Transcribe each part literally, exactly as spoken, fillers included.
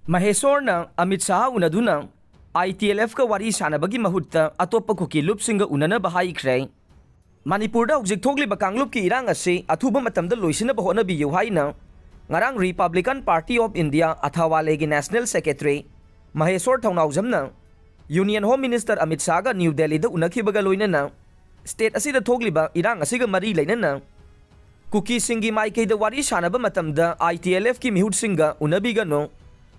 ꯃꯍꯦꯁꯣꯔꯅ ꯑꯃꯤꯠ ꯁꯥꯍ ꯎꯅꯗꯨꯅ ITLFꯀ ꯋꯥꯔꯤ ꯁꯥꯟꯅꯕꯒꯤ ꯃꯍꯨꯠꯇ ꯑꯇꯣꯞꯄ ꯀꯨꯀꯤ ꯂꯨꯞꯁꯤꯡꯒ ꯎꯅꯅꯕ ꯍꯥꯏꯈ꯭ꯔꯦ꯫ ꯃꯅꯤꯄꯨꯔꯗ ꯍꯧꯖꯤꯛ ꯊꯣꯛꯂꯤꯕ ꯀꯥꯡꯂꯨꯞꯀꯤ ꯏꯔꯥꯡ ꯑꯁꯤ ꯑꯊꯨꯕ ꯃꯇꯝꯗ ꯂꯣꯏꯁꯤꯟꯅꯕ ꯍꯣꯠꯅꯕꯤꯌꯨ ꯍꯥꯏꯅ ꯉꯔꯥꯡ Republican Party of India ꯑꯊꯥꯋꯥꯂꯦꯒꯤ National Secretary ꯃꯍꯦꯁꯣꯔ ꯊꯧꯅꯥꯎꯖꯝꯅ Union Home Minister ꯑꯃꯤꯠ ꯁꯥꯍꯒ ꯅ꯭ꯌꯨ ꯗꯦꯜꯂꯤꯗ ꯎꯅꯈꯤꯕꯒ ꯂꯣꯏꯅꯅ state ꯑꯁꯤꯗ ꯊꯣꯛꯂꯤꯕ ꯏꯔꯥꯡ ꯑꯁꯤꯒ ꯃꯔꯤ ꯂꯩꯅꯅ ꯀꯨꯀꯤꯁꯤꯡꯒꯤ ꯃꯥꯏꯀꯩꯗ ꯋꯥꯔꯤ ꯁꯥꯟꯅꯕ ꯃꯇꯝꯗ ITLFꯀꯤ ꯃꯤꯍꯨꯠꯁꯤꯡꯒ ꯎꯅꯕꯤꯒꯅꯨ,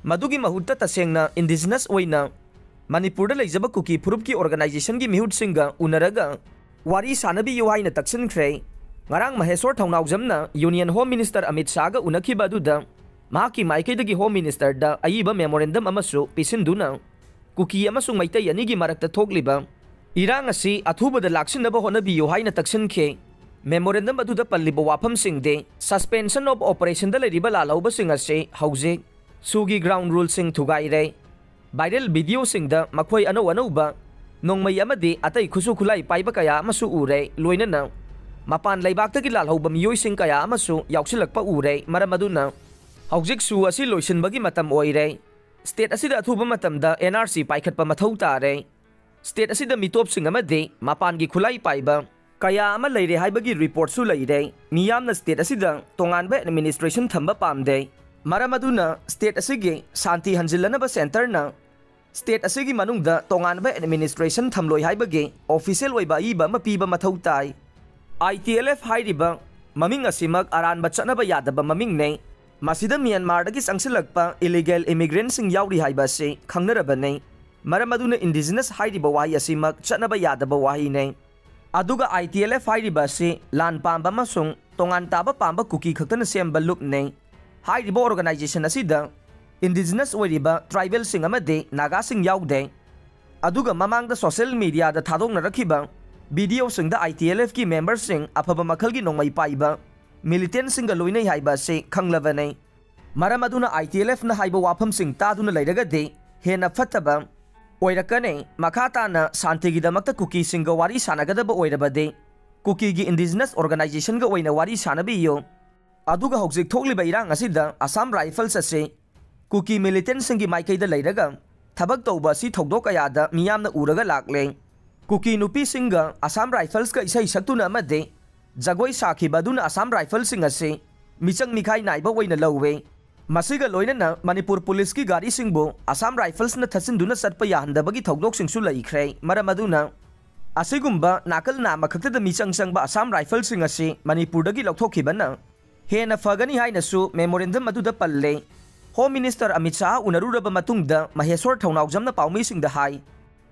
ꯃꯗꯨꯒꯤ ꯃꯍꯨꯠꯇ ꯇꯁꯦꯡꯅ indigenous ꯑꯣꯏꯅ ꯃꯅꯤꯄꯨꯔꯗ ꯂꯩꯖꯕ ꯀꯨꯀꯤ ꯐꯨꯔꯨꯞꯀꯤ organizationꯒꯤ ꯃꯤꯍꯨꯠꯁꯤꯡꯒ ꯎꯅꯔꯒ ꯋꯥꯔꯤ ꯁꯥꯟꯅꯕꯤꯌꯨ ꯍꯥꯏꯅ ꯇꯛꯁꯤꯟꯈ꯭ꯔꯦ꯫ ꯉꯔꯥꯡ ꯃꯍꯦꯁꯣꯔ ꯊꯧꯅꯥꯎꯖꯝꯅ Union Home Minister ꯑꯃꯤꯠ ꯁꯥꯍꯒ ꯎꯅꯈꯤꯕ ꯑꯗꯨꯗ ꯃꯍꯥꯛꯀꯤ ꯃꯥꯏꯀꯩꯗꯒꯤ Home Ministerꯗ ꯑꯏꯕ memorandum ꯑꯃꯁꯨ ꯄꯤꯁꯤꯟꯗꯨꯅ ꯀꯨꯀꯤ ꯑꯃꯁꯨꯡ ꯃꯩꯇꯩ ꯑꯅꯤꯒꯤ ꯃꯔꯛꯇ ꯊꯣꯛꯂꯤꯕ ꯏꯔꯥꯡ ꯑꯁꯤ ꯑꯊꯨꯕꯗ ꯂꯥꯛꯁꯤꯟꯅꯕ ꯍꯣꯠꯅꯕꯤꯌꯨ ꯍꯥꯏꯅ ꯇꯛꯁꯤꯟꯈꯤ꯫ Memorandum ꯑꯗꯨꯗ ꯄꯜꯂꯤꯕ ꯋꯥꯐꯝꯁꯤꯡꯗꯤ suspension of operationꯗ ꯂꯩꯔꯤꯕ ꯂꯥꯜꯍꯧꯕꯁꯤꯡ ꯑꯁꯤ ꯍꯧꯖꯤꯛ ꯁꯨꯒꯤ ground ruleꯁꯤꯡ ꯊꯨꯒꯥꯏꯔꯦ꯫ Viral videoꯁꯤꯡꯗ ꯃꯈꯣꯏ ꯑꯅꯧ ꯑꯅꯧꯕ ꯅꯣꯡꯃꯩ ꯑꯃꯗꯤ ꯑꯇꯩ ꯈꯨꯠꯁꯨ ꯈꯨꯠꯂꯥꯏ ꯄꯥꯏꯕ ꯀꯌꯥ ꯑꯃꯁꯨ ꯎꯔꯦ, ꯂꯣꯏꯅꯅ ꯃꯄꯥꯟ ꯂꯩꯕꯥꯛꯇꯒꯤ ꯂꯥꯜꯍꯧꯕ ꯃꯤꯑꯣꯏꯁꯤꯡ ꯀꯌꯥ ꯑꯃꯁꯨ ꯌꯥꯎꯁꯤꯜꯂꯛꯄ ꯎꯔꯦ꯫ ꯃꯔꯝ ꯑꯗꯨꯅ ꯍꯧꯖꯤꯛ ꯁꯨ ꯑꯁꯤ ꯂꯣꯏꯁꯤꯟꯕꯒꯤ ꯃꯇꯝ ꯑꯣꯏꯔꯦ꯫ State ꯑꯁꯤꯗ ꯑꯊꯨꯕ ꯃꯇꯝꯗ NRC ꯄꯥꯏꯈꯠꯄ ꯃꯊꯧ ꯇꯥꯔꯦ꯫ State ꯑꯁꯤꯗ ꯃꯤꯇꯣꯞꯁꯤꯡ ꯑꯃꯗꯤ ꯃꯄꯥꯟꯒꯤ ꯈꯨꯠꯂꯥꯏ ꯄꯥꯏꯕ ꯀꯌꯥ ꯑꯃ ꯂꯩꯔꯦ ꯍꯥꯏꯕꯒꯤ reportꯁꯨ ꯂꯩꯔꯦ꯫ ꯃꯤꯌꯥꯝꯅ state ꯑꯁꯤꯗ ꯇꯣꯉꯥꯟꯕ administration ꯊꯝꯕ ꯄꯥꯝꯗꯦ꯫ ꯃꯔꯝ ꯑꯗꯨꯅ state ꯑꯁꯤꯒꯤ ꯁꯥꯟꯇꯤ ꯍꯟꯖꯤꯜꯂꯅꯕ centreꯅ state ꯑꯁꯤꯒꯤ ꯃꯅꯨꯡꯗ ꯇꯣꯉꯥꯟꯕ administration ꯊꯝꯂꯣꯏ ꯍꯥꯏꯕꯒꯤ official ꯑꯣꯏꯕ ꯑꯏꯕ ꯑꯃ ꯄꯤꯕ ꯃꯊꯧ ꯇꯥꯏ꯫ ITLF ꯍꯥꯏꯔꯤꯕ ꯃꯃꯤꯡ ꯑꯁꯤꯃꯛ ꯑꯔꯥꯟꯕ ꯆꯠꯅꯕ ꯌꯥꯗꯕ ꯃꯃꯤꯡꯅꯤ꯫ ꯃꯁꯤꯗ ꯃ꯭ꯌꯥꯟꯃꯥꯔꯗꯒꯤ ꯆꯪꯁꯤꯜꯂꯛꯄ illegal immigrantꯁꯤꯡ ꯌꯥꯎꯔꯤ ꯍꯥꯏꯕ ꯑꯁꯤ ꯈꯪꯅꯔꯕꯅꯤ꯫ ꯃꯔꯝ ꯑꯗꯨꯅ indigenous ꯍꯥꯏꯔꯤꯕ ꯋꯥꯍꯩ ꯑꯁꯤꯃꯛ ꯆꯠꯅꯕ ꯌꯥꯗꯕ ꯋꯥꯍꯩꯅꯤ꯫ ꯑꯗꯨꯒ ITLF ꯍꯥꯏꯔꯤꯕ ꯑꯁꯤ ꯂꯥꯟ ꯄꯥꯝꯕ ꯑꯃꯁꯨꯡ ꯇꯣꯉꯥꯟ ꯇꯥꯕ ꯄꯥꯝꯕ ꯀꯨꯀꯤ ꯈꯛꯇꯅ ꯁꯦꯝꯕ ꯂꯨꯞꯅꯤ꯫ ꯍꯥꯏꯔꯤꯕ organization ꯑꯁꯤꯗ indigenous ꯑꯣꯏꯔꯤꯕ tribalꯁꯤꯡ ꯑꯃꯗꯤ ꯅꯥꯒꯥꯁꯤꯡ ꯌꯥꯎꯗꯦ꯫ ꯑꯗꯨꯒ ꯃꯃꯥꯡꯗ social mediaꯗ ꯊꯥꯗꯣꯛꯅꯔꯛꯈꯤꯕ videoꯁꯤꯡꯗ ITLFꯀꯤ memberꯁꯤꯡ ꯑꯐꯕ ꯃꯈꯜꯒꯤ ꯅꯣꯡꯃꯩ ꯄꯥꯏꯕ militantꯁꯤꯡꯒ ꯂꯣꯏꯅꯩ ꯍꯥꯏꯕ ꯑꯁꯤ ꯈꯪꯂꯕꯅꯤ꯫ ꯃꯔꯝ ꯑꯗꯨꯅ ITLFꯅ ꯍꯥꯏꯕ ꯋꯥꯐꯝꯁꯤꯡ ꯇꯥꯗꯨꯅ ꯂꯩꯔꯒꯗꯤ ꯍꯦꯟꯅ ꯐꯠꯇꯕ ꯑꯣꯏꯔꯛꯀꯅꯤ꯫ ꯃꯈꯥ ꯇꯥꯅ ꯁꯥꯟꯇꯤꯒꯤꯗꯃꯛꯇ ꯀꯨꯀꯤꯁꯤꯡꯒ ꯋꯥꯔꯤ ꯁꯥꯟꯅꯒꯗꯕ ꯑꯣꯏꯔꯕꯗꯤ ꯀꯨꯀꯤꯒꯤ indigenous organizationꯒ ꯑꯣꯏꯅ ꯋꯥꯔꯤ ꯁꯥꯟꯅꯕꯤꯌꯨ꯫ ꯑꯗꯨꯒ ꯍꯧꯖꯤꯛ ꯊꯣꯛꯂꯤꯕ ꯏꯔꯥꯡ ꯑꯁꯤꯗ Assam Rifles ꯑꯁꯤ ꯀꯨꯀꯤ ꯃꯤꯂꯤꯇꯦꯟꯁꯤꯡꯒꯤ ꯃꯥꯏꯀꯩꯗ ꯂꯩꯔꯒ ꯊꯕꯛ ꯇꯧꯕ ꯑꯁꯤ ꯊꯧꯗꯣꯛ ꯀꯌꯥꯗ ꯃꯤꯌꯥꯝꯅ ꯎꯔꯒ ꯂꯥꯛꯂꯦ꯫ ꯀꯨꯀꯤ ꯅꯨꯄꯤꯁꯤꯡꯒ ꯑꯁꯥꯝ ꯔꯥꯏꯐꯜꯁꯀ ꯏꯁꯩ ꯁꯛꯇꯨꯅ ꯑꯃꯗꯤ ꯖꯒꯣꯏ ꯁꯥꯈꯤꯕ ꯑꯗꯨꯅ ꯑꯁꯥꯝ ꯔꯥꯏꯐꯜꯁꯤꯡ ꯑꯁꯤ ꯃꯤꯆꯪ ꯃꯤꯈꯥꯏ ꯅꯥꯏꯕ ꯑꯣꯏꯅ ꯂꯧꯋꯦ꯫ ꯃꯁꯤꯒ ꯂꯣꯏꯅꯅ ꯃꯅꯤꯄꯨꯔ ꯄꯨꯂꯤꯁꯀꯤ ꯒꯥꯔꯤꯁꯤꯡꯕꯨ ꯑꯁꯥꯝ ꯔꯥꯏꯐꯜꯁꯅ ꯊꯠꯆꯤꯟꯗꯨꯅ ꯆꯠꯄ ꯌꯥꯍꯟꯗꯕꯒꯤ ꯊꯧꯗꯣꯛꯁꯤꯡꯁꯨ ꯂꯩꯈ꯭ꯔꯦ꯫ ꯃꯔꯝ ꯑꯗꯨꯅ ꯑꯁꯤꯒꯨꯝꯕ ꯅꯥꯀꯜ ꯅꯥꯝꯃ ꯈꯛꯇꯗ ꯃꯤꯆꯪ ꯆꯪꯕ ꯑꯁꯥꯝ ꯔꯥꯏꯐꯜꯁꯤꯡ ꯑꯁꯤ ꯃꯅꯤꯄꯨꯔꯗꯒꯤ ꯂꯧꯊꯣꯛꯈꯤꯕꯅ ꯍꯦꯟꯅ ꯐꯒꯅꯤ ꯍꯥꯏꯅꯁꯨ ꯃꯦꯃꯣꯔꯦꯟꯗꯝ ꯑꯗꯨꯗ ꯄꯜꯂꯦ꯫ ꯍꯣꯝ ꯃꯤꯅꯤꯁꯇꯔ ꯑꯃꯤꯠ ꯁꯥꯍ ꯎꯅꯔꯨꯔꯕ ꯃꯇꯨꯡꯗ ꯃꯍꯦꯁ꯭ꯋꯔ ꯊꯧꯅꯥꯎꯖꯝꯅ ꯄꯥꯎꯃꯤꯁꯤꯡꯗ ꯍꯥꯏ,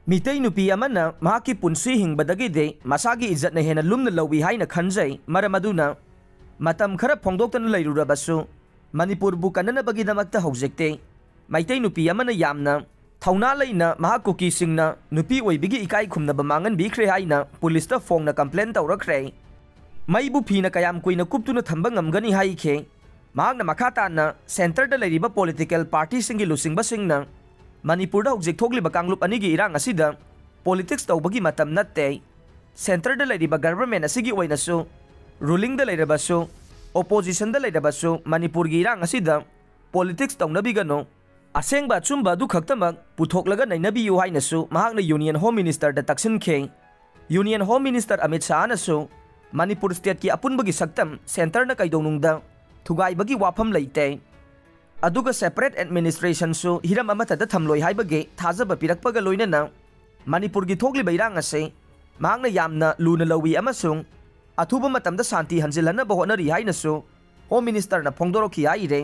ꯃꯤꯇꯩ ꯅꯨꯄꯤ ꯑꯃꯅ ꯃꯍꯥꯛꯀꯤ ꯄꯨꯟꯁꯤ ꯍꯤꯡꯕꯗꯒꯤꯗꯤ ꯃꯁꯥꯒꯤ ꯏꯖꯠꯅ ꯍꯦꯟꯅ ꯂꯨꯝꯅ ꯂꯧꯏ ꯍꯥꯏꯅ ꯈꯟꯖꯩ꯫ ꯃꯔꯝ ꯑꯗꯨꯅ ꯃꯇꯝ ꯈꯔ ꯐꯣꯡꯗꯣꯛꯇꯅ ꯂꯩꯔꯨꯔꯕꯁꯨ ꯃꯅꯤꯄꯨꯔꯕꯨ ꯀꯟꯅꯅꯕꯒꯤꯗꯃꯛꯇ ꯍꯧꯖꯤꯛꯇꯤ ꯃꯩꯇꯩ ꯅꯨꯄꯤ ꯑꯃꯅ ꯌꯥꯝꯅ ꯊꯧꯅꯥ ꯂꯩꯅ ꯃꯍꯥꯛ ꯀꯨꯀꯤꯁꯤꯡꯅ ꯅꯨꯄꯤ ꯑꯣꯏꯕꯒꯤ ꯏꯀꯥꯏ ꯈꯨꯝꯅꯕ ꯃꯥꯡꯍꯟꯕꯤꯈ꯭ꯔꯦ ꯍꯥꯏꯅ ꯄꯨꯂꯤꯁꯇ ꯐꯣꯡꯅ ꯀꯝꯄ꯭ꯂꯦꯟ ꯇꯧꯔꯛꯈ꯭ꯔꯦ꯫ ꯃꯩꯕꯨ ꯐꯤꯅ ꯀꯌꯥꯝ ꯀꯨꯏꯅ ꯀꯨꯞꯇꯨꯅ ꯊꯝꯕ ꯉꯝꯒꯅꯤ ꯍꯥꯏꯈꯤ꯫ ꯃꯍꯥꯛꯅ ꯃꯈꯥ ꯇꯥꯅ ꯁꯦꯟꯇꯔꯗ ꯂꯩꯔꯤꯕ ꯄꯣꯂꯤꯇꯤꯀꯦꯜ ꯄꯥꯔꯇꯤꯁꯤꯡꯒꯤ ꯂꯨꯆꯤꯡꯕꯁꯤꯡꯅ ꯃꯅꯤꯄꯨꯔꯗ ꯍꯧꯖꯤꯛ ꯊꯣꯛꯂꯤꯕ ꯀꯥꯡꯂꯨꯞ ꯑꯅꯤꯒꯤ ꯏꯔꯥꯡ ꯑꯁꯤꯗ ꯄꯣꯂꯤꯇꯤꯛꯁ ꯇꯧꯕꯒꯤ ꯃꯇꯝ ꯅꯠꯇꯦ꯫ ꯁꯦꯟꯇꯔꯗ ꯂꯩꯔꯤꯕ ꯒꯚꯔꯟꯃꯦꯟ ꯑꯁꯤꯒꯤ ꯑꯣꯏꯅꯁꯨ, ꯔꯨꯂꯤꯡꯗ ꯂꯩꯔꯕꯁꯨ, ꯑꯣꯄꯣꯖꯤꯁꯟꯗ ꯂꯩꯔꯕꯁꯨ, ꯃꯅꯤꯄꯨꯔꯒꯤ ꯏꯔꯥꯡ ꯑꯁꯤꯗ ꯄꯣꯂꯤꯇꯤꯛꯁ ꯇꯧꯅꯕꯤꯒꯅꯨ꯫ ꯑꯁꯦꯡꯕ ꯑꯆꯨꯝꯕ ꯑꯗꯨ ꯈꯛꯇꯃꯛ ꯄꯨꯊꯣꯛꯂꯒ ꯅꯩꯅꯕꯤꯌꯨ ꯍꯥꯏꯅꯁꯨ ꯃꯍꯥꯛꯅ ꯌꯨꯅꯤꯌꯟ ꯍꯣꯝ ꯃꯤꯅꯤꯁꯇꯔꯗ ꯇꯛꯁꯤꯟꯈꯤ꯫ ꯌꯨꯅꯤꯌꯟ ꯍꯣꯝ ꯃꯤꯅꯤꯁꯇꯔ ꯑꯃꯤꯠ ꯁꯥꯍꯅꯁꯨ ꯃꯅꯤꯄꯨꯔ ꯁ꯭ꯇꯦꯠꯀꯤ ꯑꯄꯨꯟꯕꯒꯤ ꯁꯛꯇꯝ ꯁꯦꯟꯇꯔꯅ ꯀꯩꯗꯧꯅꯨꯡꯗ ꯊꯨꯒꯥꯏꯕꯒꯤ ꯋꯥꯐꯝ ꯂꯩꯇꯦ꯫ ꯑꯗꯨꯒ ꯁꯦꯄꯔꯦꯠ ꯑꯦꯗꯃꯤꯅꯤꯁꯇ꯭ꯔꯦꯁꯟꯁꯨ ꯍꯤꯔꯝ ꯑꯃꯠꯇꯗ ꯊꯝꯂꯣꯏ ꯍꯥꯏꯕꯒꯤ ꯊꯥꯖꯕ ꯄꯤꯔꯛꯄꯒ ꯂꯣꯏꯅꯅ ꯃꯅꯤꯄꯨꯔꯒꯤ ꯊꯣꯛꯂꯤꯕ ꯏꯔꯥꯡ ꯑꯁꯤ ꯃꯍꯥꯛꯅ ꯌꯥꯝꯅ ꯂꯨꯅ ꯂꯧꯏ ꯑꯃꯁꯨꯡ ꯑꯊꯨꯕ ꯃꯇꯝꯗ ꯁꯥꯟꯇꯤ ꯍꯟꯖꯤꯜꯍꯟꯅꯕ ꯍꯣꯠꯅꯔꯤ ꯍꯥꯏꯅꯁꯨ ꯍꯣꯝ ꯃꯤꯅꯤꯁꯇꯔꯅ ꯐꯣꯡꯗꯣꯔꯛꯈꯤ ꯍꯥꯏꯔꯦ꯫